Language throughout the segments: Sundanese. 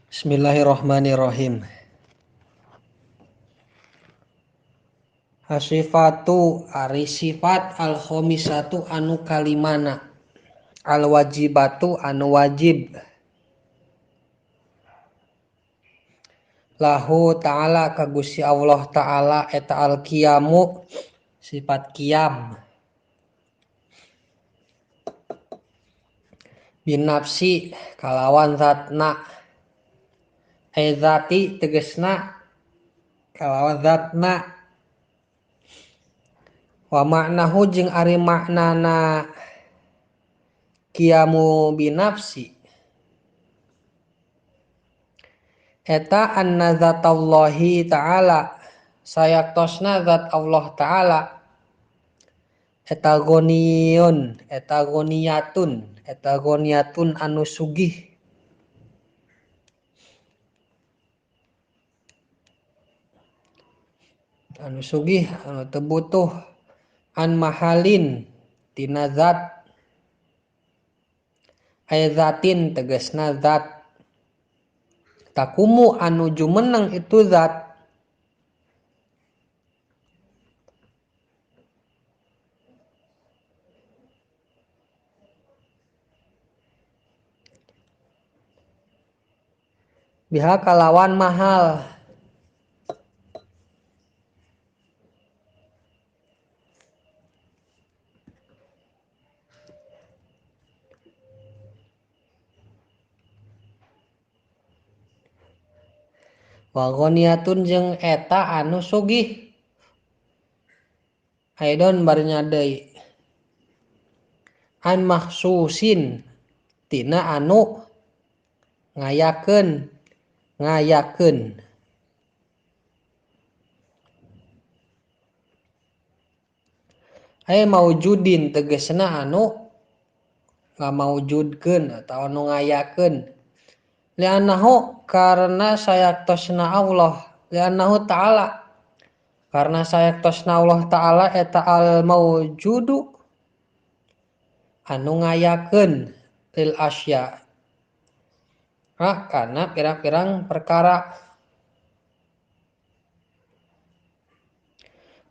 Bismillahirrahmanirrahim. Hasifatu ari sifat al-khamisatu anu kalimana al-wajibatu anu wajib lahu ta'ala ka Gusti Allah ta'ala eta al-qiyamu sifat qiyam binafsi kalawan zatna zati tegesna kalawan zatna wa maknahu jeung ari maknana qiyamu binafsi eta anna zatallahi ta'ala sayaktosna zat Allah ta'ala eta goniun eta goniyatun eta goniyatun anu sugih anu sugih anu teu butuh an mahalin tina zat aya zatin tegasna zat takumu anu jumeneng itu zat biha kalawan mahal wa ghaniyatun jeung eta anu sugih aidon bari deui an mahsusin tina anu ngayakeun ngayakeun aya maujudin tegasna anu ngamaujudkeun atawa anu ngayakeun li'annahu karena sayaktosna Allah li'annahu ta'ala karena sayaktosna Allah ta'ala eta al maujudu anu ngayakeun lil asya karena pirang-pirang perkara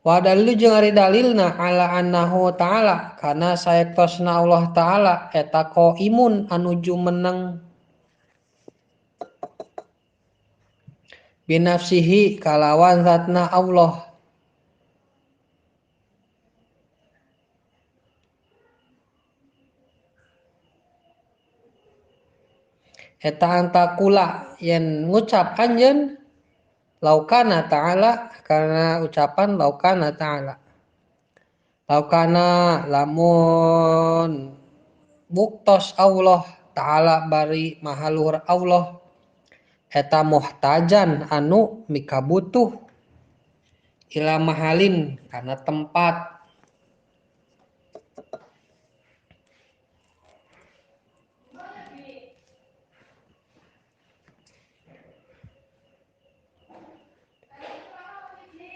wa dalilu jeung ari dalilna ala annahu ta'ala karena sayaktosna Allah ta'ala eta qaimun anu jumeneng binafsihi kalawan zatna Allah eta antakula yen ngucap anjeun laukana ta'ala karena ucapan laukana ta'ala laukana lamun buktos Allah ta'ala bari mahaluhur Allah eta muhtajan anu mikabutuh ila mahalin karena tempat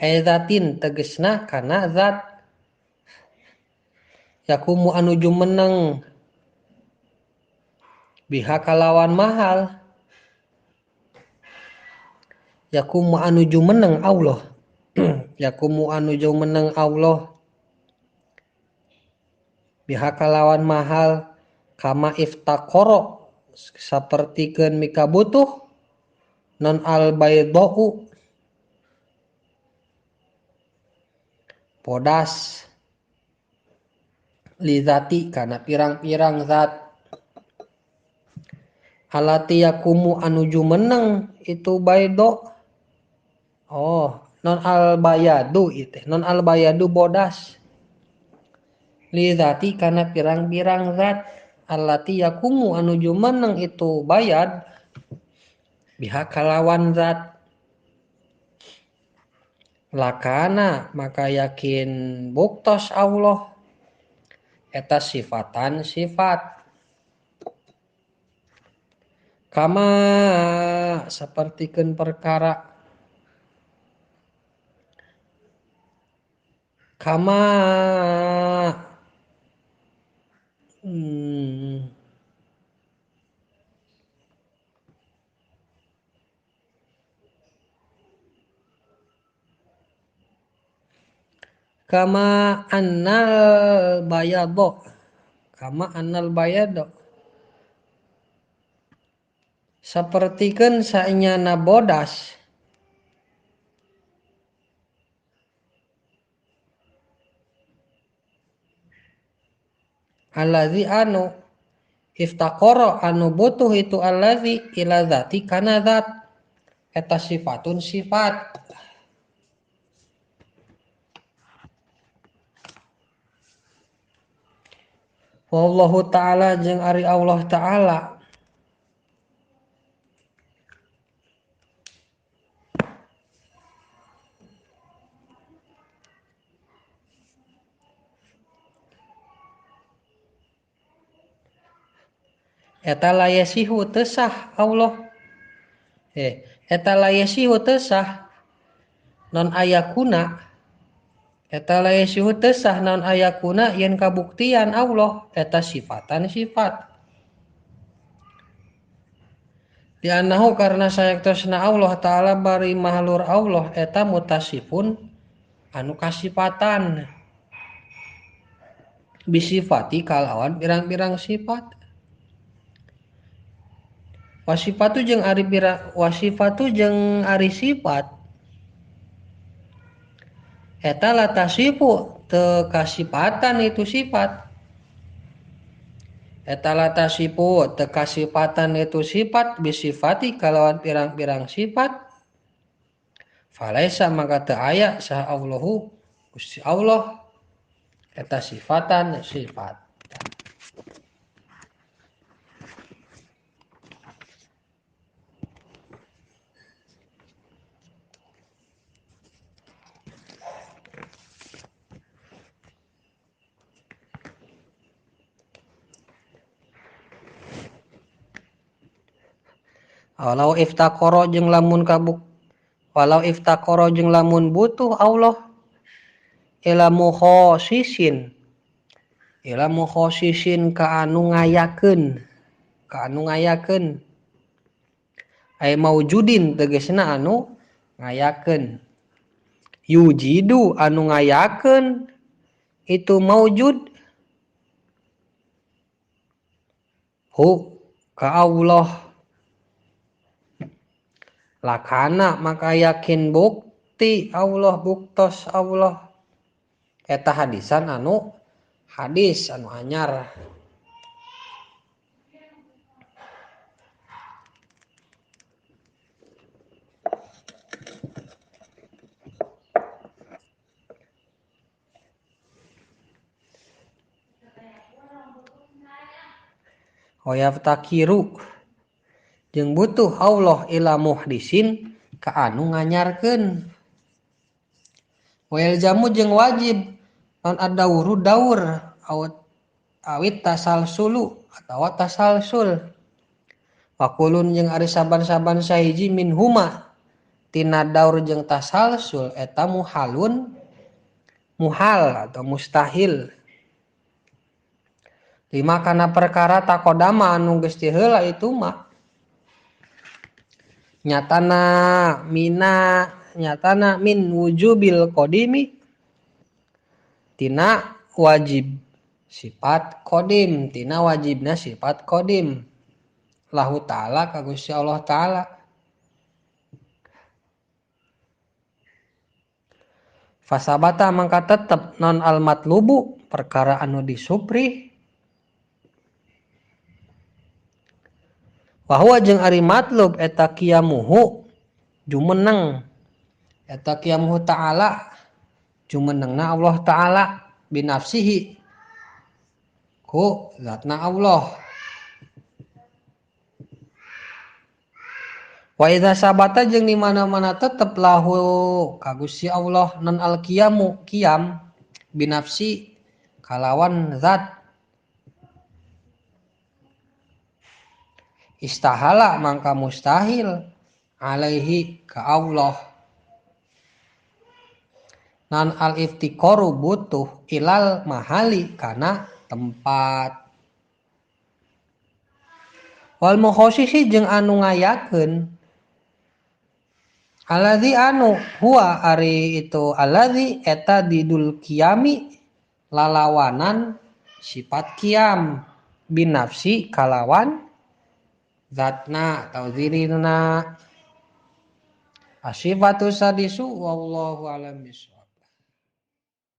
zatin tegesna karena zat yakumu anu jumeneng biha kalawan mahal yakumu anu jumeneng Allah yakumu anu jumeneng Allah biha kalawan mahal kama iftaqara sapertikeun mikabutuh non al baydau podas li zati kana pirang-pirang zat alati yakumu anu jumeneng itu baydo oh non al bayadu itu non al bayadu bodas li zati kana pirang-pirang zat allati yakumu anu jumeneng itu bayad biha kalawan zat lakana maka yakin buktos Allah eta sifatan sifat kama sapertikeun perkara kama Kama annal bayado, kama annal bayado, sapertikeun saenyana bodas allazi anu iftaqara anu butuh itu allazi ila zati kana zat eta sifatun sifat. Wallahu ta'ala jeung ari Allah ta'ala eta layasihu teu sah Allah eta layasihu teu sah non ayakuna eta layasihu teu sah non ayakuna yen kabuktian Allah eta sifatan sifat dianahu karena sayektosna Allah ta'ala bari mahlur Allah eta mutasifun anu kasifatan bisifati kalawan pirang-pirang sifat. Wasifatu jeung ari pira wasifatu jeung ari sifat eta latasifu teu kasifatan itu sifat eta latasifu teu kasifatan itu sifat bisifati kalawan pirang-pirang sifat falaisa maka teu aya saha Allahu Gusti Allah eta sifatan sifat. Walau iftaqara jeung lamun kabuk walau iftaqara jeung lamun butuh Allah ila mukhosisin ka anu ngayakeun ay maujudin tegasna anu ngayakeun yujidu anu ngayakeun itu maujud hu ka Allah lakana maka yakin bukti Allah buktos Allah eta hadisan anu hadis anu anyar. Oyaftakiru jeung butuh Allah ila muhdisin ka anu nganyarkeun wail jamu jeung wajib non adauru daur awit tasalsulu atawa tasalsul wakulun jeung ari saban-saban sahiji min huma tina daur jeung tasalsul eta muhalun muhal atau mustahil lima kana perkara takodama anu geus heula itu mah nyatana mina nyatana min wujubil qadimi tina wajib sifat qadim tina wajibna sifat qadim lahu ta'ala ka Gusti Allah ta'ala fasabata mangka tetep non al matlubu perkara anu disupri bahwa jeung ari matlub eta qiyamuhu jumeneng eta qiyamuhu ta'ala jumenengna Allah ta'ala binafsihi ku zatna Allah wa idza sabata jeung di mana-mana tetep lahu ka Gusti Allah non al qiyamu qiyam binafsi kalawan zat istahala mangka mustahil alaihi ka Allah nan al iftiqaru butuh ilal mahali kana tempat wal mukhosisi jeung anu ngayakeun Alladzi anu huwa ari itu alladzi eta didul qiyami lalawanan sifat qiyam binafsi kalawan zatna atau zirina. Asifatu sadisu wallahu alam bisawab.